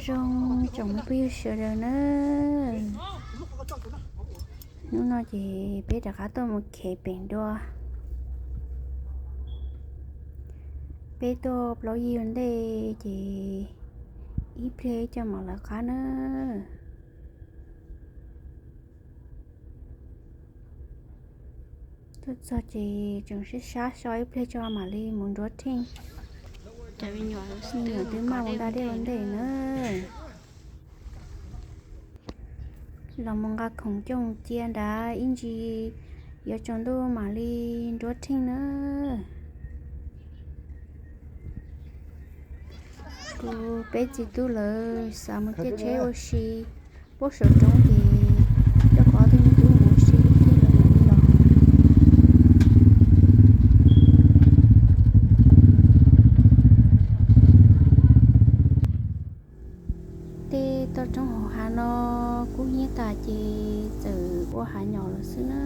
Zoo tsoom phooj ywg sawv daws na, hnub no ces peb rov qab tuaj mus khev peem dua. Peb tuaj plaub yig ua ntej ces ib pliag coj mam lawv qab na. Tuaj txog ces tseem sib sab so ib pliag tso mam li mus nruab theej. Me nyuam twb maj mus da dej ua ntej na. Los mus nqa khoom coj cia nrad ib ntsis yuav tsaus ntuj mam li nruab theej na. Kuv peb txiv tub lawv xav mus caij tsheb ua si puag saum roob ces coj qhov twg me tub mus ua si thiab lawv mam li los. Tej toj roob hauv hav no kub hnyiab tas ces txawm ua hav nyom lawm xwb na.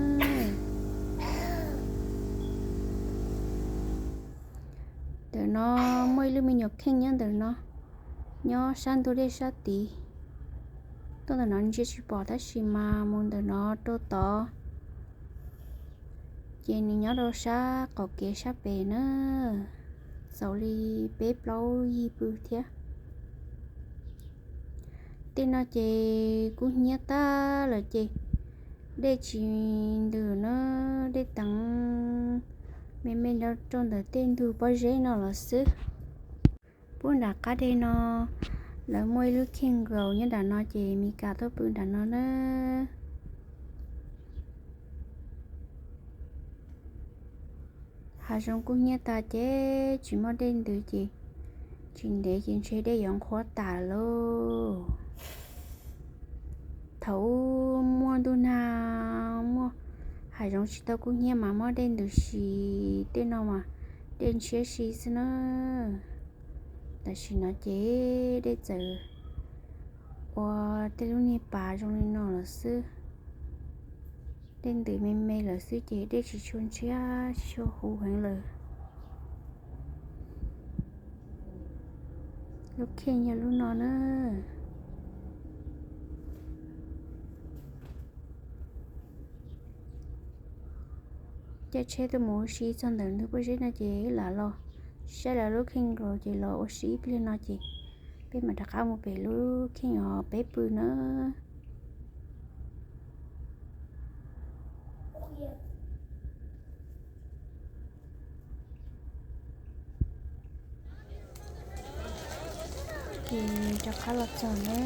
Ntawm no muaj ib lub me nyuam kheej nyob ntawm no, nyob sab ntug dej sab tid. Tuaj ntawm no ntsia tsis pom tab sis mas mus ntawm no rau tod ces nws nyob rau sab qaum kev sab pem na, txaus li peb plaub yig pw thiab. Tej no ces kub hnyiab tag lawm ces dej tsis ntws na, dej teev me me rau ntawm tej ntug pob zeb no los xwb. Puag nram qab deg no lawv muaj ib lub kheej nkaus nyob nram no ces Mis Kas tuaj pw nram no na. Hav zoov kub hnyiab tas ces tsis muaj dej ntws ces tsis ntev ces ntshe dej yuav nqhuab tas lauj. Thaum muaj ntuj nag, muaj hav zoov tsis tau kub hnyiab mas muaj dej ntws si, tej no mas dej ntshiab si xwb na. Tam sim no ces dej txawm ua tej lub niag pas zoo li no lawm xwb. Dej ntws me me lawm xwb ces dej tsis tshua ntshiab tsis tshua huv heev lawm. Lub kheej yog lub no na. Caij tsheb tuaj mus ua si txog ntawm ntug pob zeb no ces lam los saib lawv lub kheej nkaus ces los ua si ib pliag no ces peb mam rov qab mus pem lub kheej os peb pw na. Ces rov qab los txog na.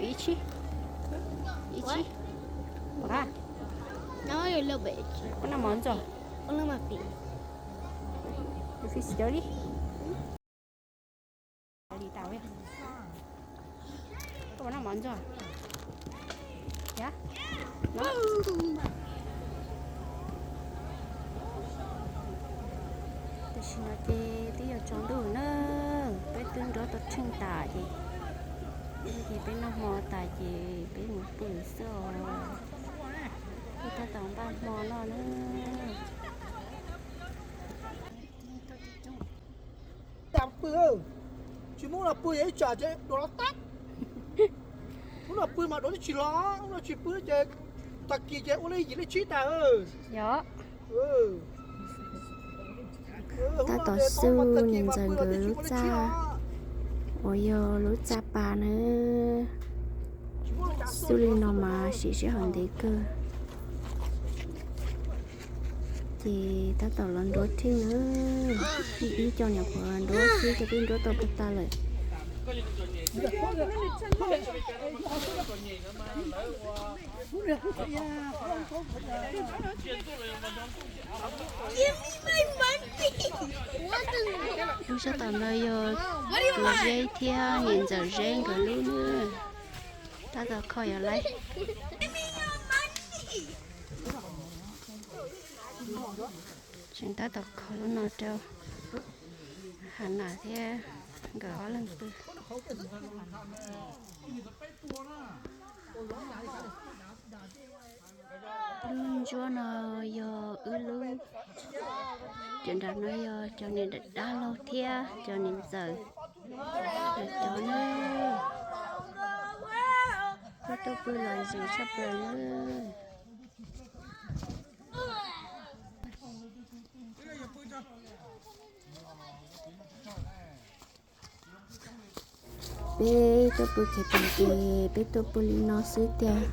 Ib chim, ib chim, ua qab, ua noj mov ntxuag, ua noj mov pim, ua fij xyov li. Li tau, koj ua noj mov ntxuag, yog, no. Tam sim no ces twb yuav tsaus ntuj na, peb twb nrov tau tsheej tas ces, ces peb noj hmo tas ces peb mus pw xwb os. Peb tab tom npaj hmo noj na. Pw, tsis muab los pw ib tsam ces dua los tag. Ub no pw mas dua tsis los, ub no tsis pw ces tag kis ces ua li yim li tsib tas. Yog. Tab tom xub niam ntxawm nkawd lub txaj uas yog lub txaj pas na. Xub li no mas siv sij hawm ntev kawg. Ces tab tom los nruab theej na, ib co nyuam qhuav nruab xwb ces twb nruab tau puag ta lawm. Lub sab tom no yog Zeb thiab niam ntxawm Zeb nkawd lub na. Tab tom kho yov laib. Tseem tab tom kho lub no rau Hav Nam thiab nkawd ob leeg pw. Lub ntsuab no yog wb lub, cov nram no yog cov niam dab laug thiab cov niam ntxawm lawv cov na. Peb tuaj pw lom zem tshaj plaws na. Peb tuaj pw kev pem ces peb tuaj pw li no xwb tiag.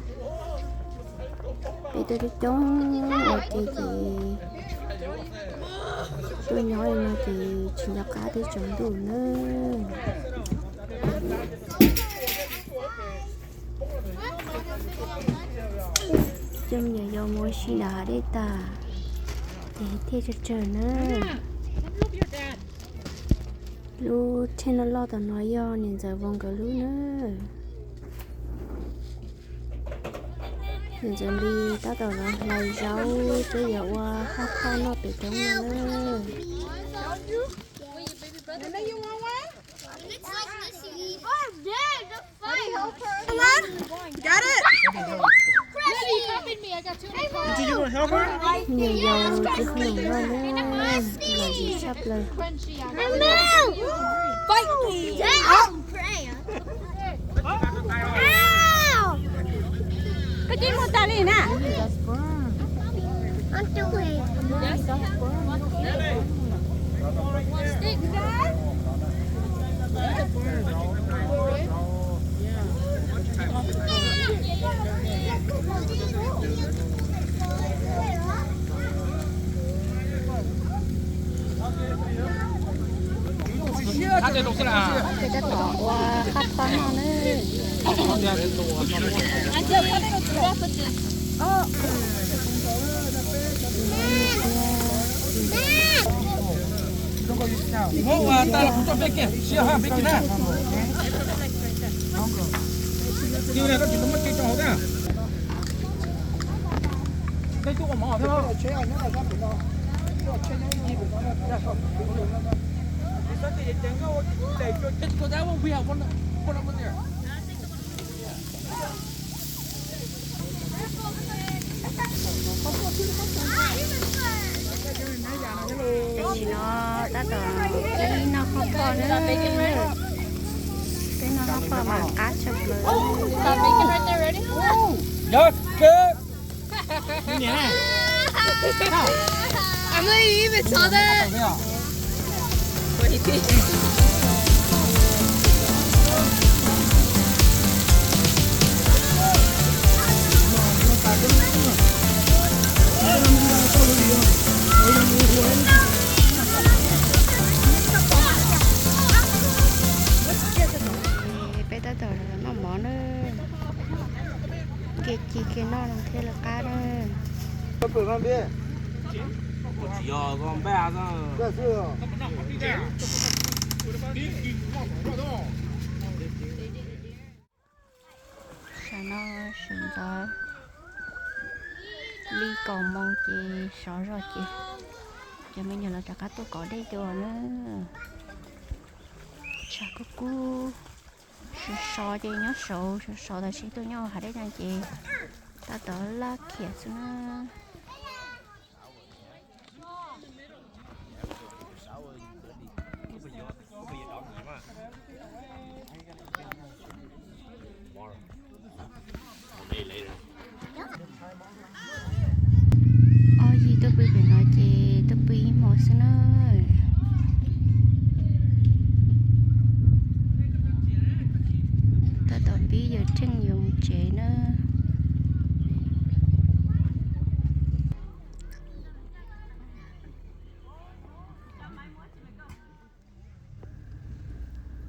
Peb tuaj coob coob ua ke ces tuaj nyob li no ces tsis nco qab teb tsaus ntuj na. Coj me nyuam yaus mus ua si nram hav dej tas ces thiaj tsawg tsawg na. Lub tsheb loj loj tom no yog niam ntxawm Vaughn nkawd lub na. Niam ntxawm Npis tab tom los hlais zaub, twb yuav ua hot pot noj pem roob no na. Got it? Ready, come in me. I got two in the car. Niam yaus tsis khoom noj na, lom zem tshaj plaws. Fight me. Ow. Koj cia li mus tas li na. Peb tab tom ua hot pot noj na. Tam sim no tab tom pib noj hot pot na. Peb noj hot pot mas qab tshaj plaws. Peb tab tom noj mov na. Kev ci kev noj no thiaj li qab na. Tam no sawv ntxov li kaum moos ces sov zog ces cov me nyuam los rov qab tuaj kov dej dua na. Tshav kub kub, sov sov ces nyob saud, sov sov tab sis tuaj nyob hav dej no ces tab tom laj khiam xwb na. Ob yig tuaj pw pem no ces tuaj pw ib hmo xwb na. Tab tom pib yawg Theej yuav mus tsev na.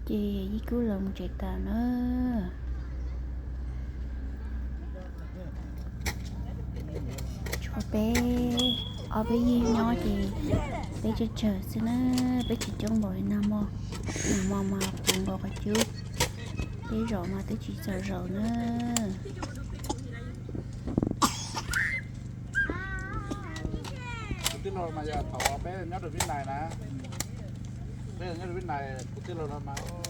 Ces yij kuj los mus tsev tas na. Tshuav peb ob peb yig nyob ces peb tsawg tsawg xwb na, peb tsis coob npaum li nag hmo. Nag hmo mas puv nkaus qhov cub, peb zaum mas twb tsis txaus zaum na. Kuv tij laug mas yog thaum peb nyob rau Vib Nais na, peb nyob rau Vib Nais kuv tij laug no mas lawv loj.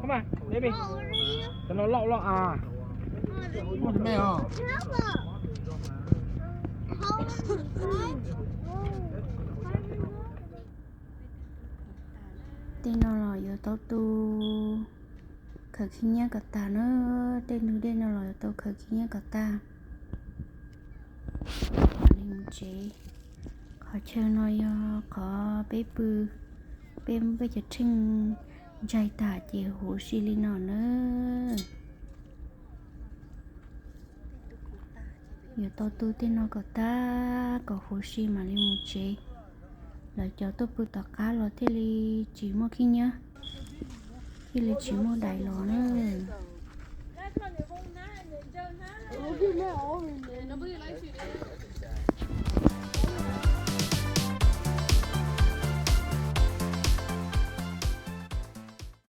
Cov no loj loj a. Tej no los yuav tau tu khaws khib nyiab kom tag na. Tej ntug dej no los yuav tau khaws khib nyiab kom tag. Mam li mus tsev. Qhov chaw no yog qhov peb pw, peb muab peb cov rheej ntsaig tag ces huv si li no na. Yuav tau tu tej no kom tag kom huv si mam li mus tsev. Lawv cov tuaj pw tom qab los thiaj li tsis muaj khib nyiab, thiaj li tsis muaj dais los na.